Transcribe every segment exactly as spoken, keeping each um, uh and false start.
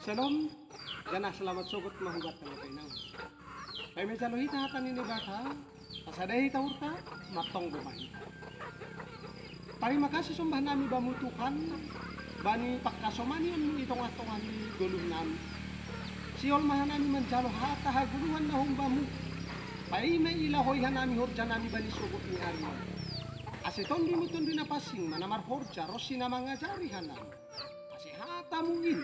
Shalom, janah salamat sogot ma hubanta Bapa inang. Paima jalo hita hata ni Naibata, pasada hita uhurta, martonggo ma hita. Tarima kasih sombah nami bamu Tuhan, bani pangkasomanion i tongah-tongah ni goluh nami. Sihol ma hanami manjalo hata hagoluhan na humbamu. Paima ilahoi hanami horja nami bani sogot ni ari on. Ase tondimu Tonduy Napansing ma na marhorja ronsi na mangajari hanami. Ase hatamu in,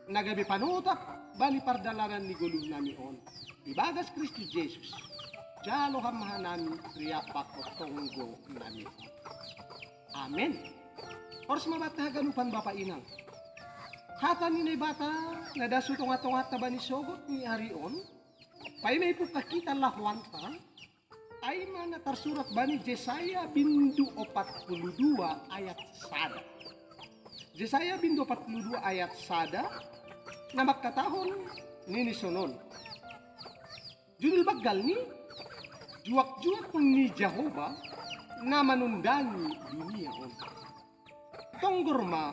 na gabe panotap bani pardalanan ni goluh nami on. Ibagas Kristus Jesus, jalo ham hanami riap pakon tonggo nami on. Amen. Horas ma banta haganupan Bapa inang. Hata ni Naibata, na das hu tongah-tongahta bani sogot ni ari on, paima ipungkah hita lahoanta, ai ma na tarsurat bani Jesaya bindu opat puluh dua ayat sada. Jesaya bindu opat puluh dua ayat sada, na mangkatahon nini sonon. Judul banggal ni, juak-juak ni Jahowa na manondangi dunia on. Tonggor ma,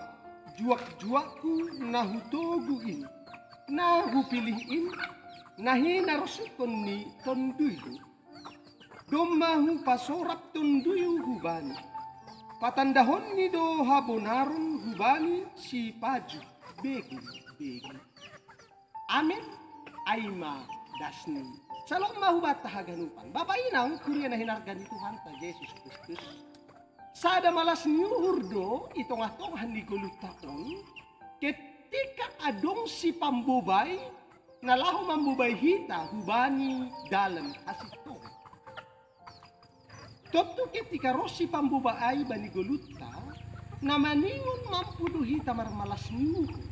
juak-juakku na hutogu in, na hupilih in, na hinarosuhkon ni tonduyhu. Domma hupasorap tonduyhu hubani. Patandahonni do habonaron hubani sipajuh begu-begu. Amen. Ai ma dasni. Shalom ma hubanta haganupan. Bapa inang, kuria na hinarga ni Tuhanta Jesus Kristus. Sada malas ni uhur do i tongah-tongah ni goluhta on, ketika adong sipambobai na laho mambobai hita hubani dalan hasintongan. Tontu ketika ro sipambobai bani goluhta, na maningon mampu do hita marmalas ni uhur.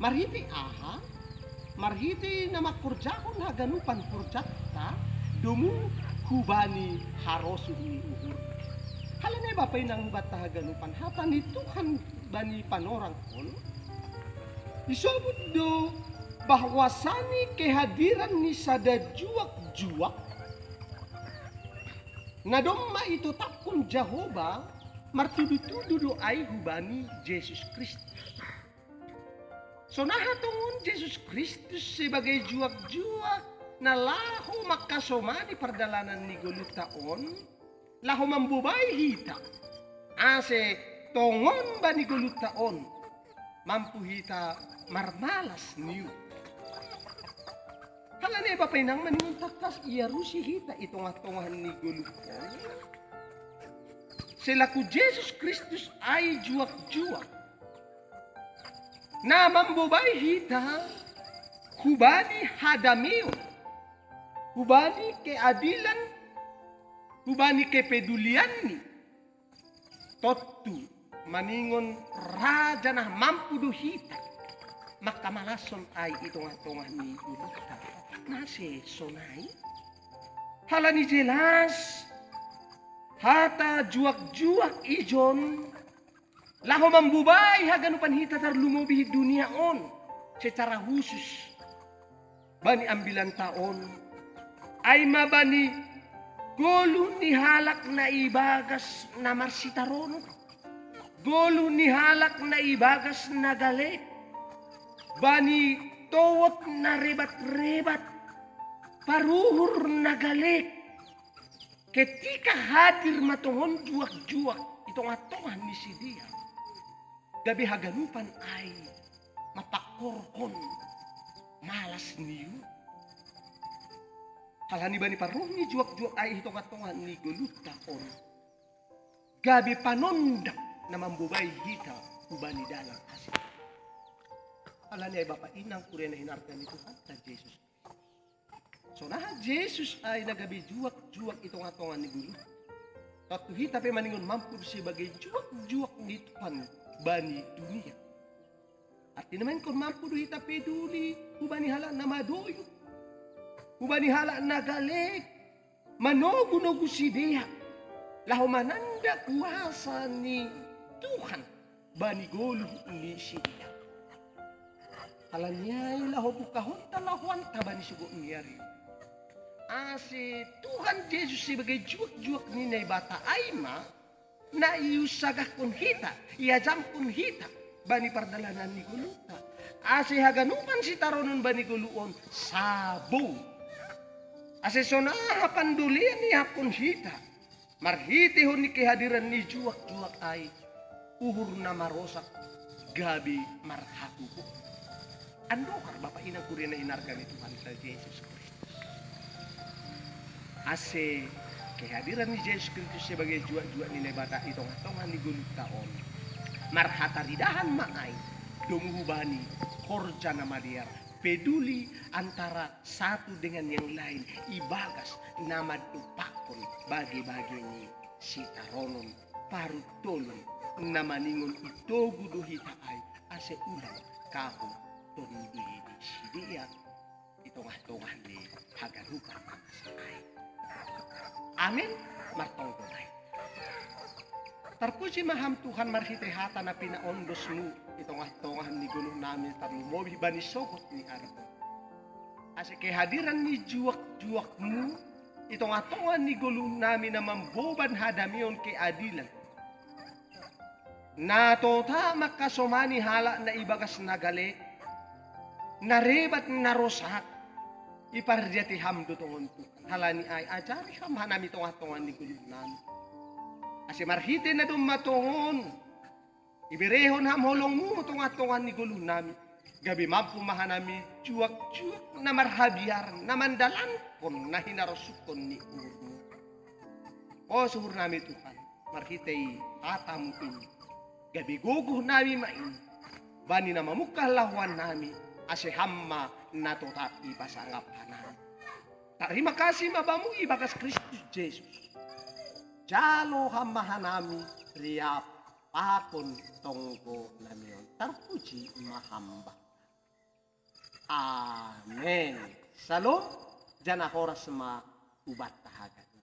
Marhitei aha? Marhitei na mangkorjahon haganupan horjanta domu hubani harosuh ni uhur. Halani ai Bapa inang hubanta haganupan, hata ni Tuhan bani panorang on, isobut do bahwasani kehadiran ni sada juak-juak na domma itotapkon Jahowa martudu-tudu do ai hubani Jesus Kristus. Sonaha tongon Jesus Kristus sebagai juak-juak na laho mangkasomani pardalanan ni goluhta on, laho mambobai hita, ase tongon bani goluhta on mampu hita marmalas ni uhur. Halani ai Bapa inang, maningon tangkas iarusi hita i tongah-tongah ni goluh on, selaku Jesus Kristus ai juak-juak na mambobai hita hubani hadameon, hubani keadilan, hubani kepedulianni. Tontu maningon ra janah mampu do hita mangkamalashon ai i tongah-tongah ni goluhta. Mase sonai? Halani jelas hata juak-juak ijon laho mambobai haganupan hita tarlumobi dunia on secara khusus bani ambilanta on, ai ma bani goluh ni halak na ibagas na marsitaronon, goluh ni halak na ibagas na galek, bani towot na rebat-rebat, paruhur na galek, ketika hadir ma tongon juak-juak i tongah-tongah ni sidea, gabe haganupan ai mapangkorhon malas ni uhur. Halani bani parroh ni juak-juak ai i tongah-tongah ni goluhta on, gabe panondang na mambobai hita hubani dalan asi. Halani ai Bapa inang kuria na hinarga ni Tuhanta Jesus. Sonaha Jesus ai na gabe juak-juak i tongah-tongah ni goluh. Tontu hita pe maningon mampu do sebagai juak-juak ni Tuhan bani dunia. Artina maningon mampu do hita peduli hubani halak na madoyuk, hubani halak na galek, manogu-nogu sidea, laho mananda kuasa ni Tuhan bani goluh ni sidea. Halani ai laho bungkahonta lahoanta bani sogot ni ari, ase Tuhan Jesus sebagai juak-juak ni Naibata ai ma na iunsagahkon hita, iajamkon hita bani pardalanan ni goluhta, Ase haganupan sitaronon bani goluon sabo. Ase sonaha pandulian ni hakon hita. Marhitehon ni kehadiran ni juak-juak ai. Uhur na marosak gabe marhakuku. Andokar Bapa inang kuria na hinarga ni Tuhan Jesus Kristus. Ase kehadiran ni Jesus Kristus sebagai juak-juak ni Naibata i tongah-tongah ni goluhta on. Marhataridahan ma ai domu hubani horja na madear, peduli antara satu dengan yang lain ibagas na mandompakkon bage-bage ni sitaronon, paruntolon na maningon i togu do hita ai, ase ulang kahot tondi ni sidea i tongah-tongah ni haganupan na masa ai. Amin. Martonggo nai. Tarpuji ma Ham Tuhan marhitei hata na pinaondosmu i tongah-tongah ni goluhnami tarlumobi bani sogot ni ari on. Ase kehadiran ni juak-juakmu i tongah-tongah ni goluhnami na mamboban hadamion keadilan. Na totap mangkasomani halak na ibagas na gale, na rebat na rosak, ipardiati Ham do tongon Tuhan. Halani ai ajari Ham hanami tongah-tongah ni goluhnami. Ase marhitei na domma tongon, iberehon Ham holongmu tongah-tongah ni goluhnami. Gabe mampu ma hanami juak-juak na marhabiaran, na mandalankon na hinarosukon ni uhurmu. O suhurnami Tuhan, marhitei hatamu in, gabe gogohnami ma in, bani na mamungkah lahoannami, ase Ham ma na totap ipasangap hanami. Tarima kasih ma Bamu ibagas Kristus Jesus. Jalo Ham ma hanami riap pakon tonggonami on. Tarpuji ma Ham Bapa. Amen. Salom, janah horas ma hubanta haganupan.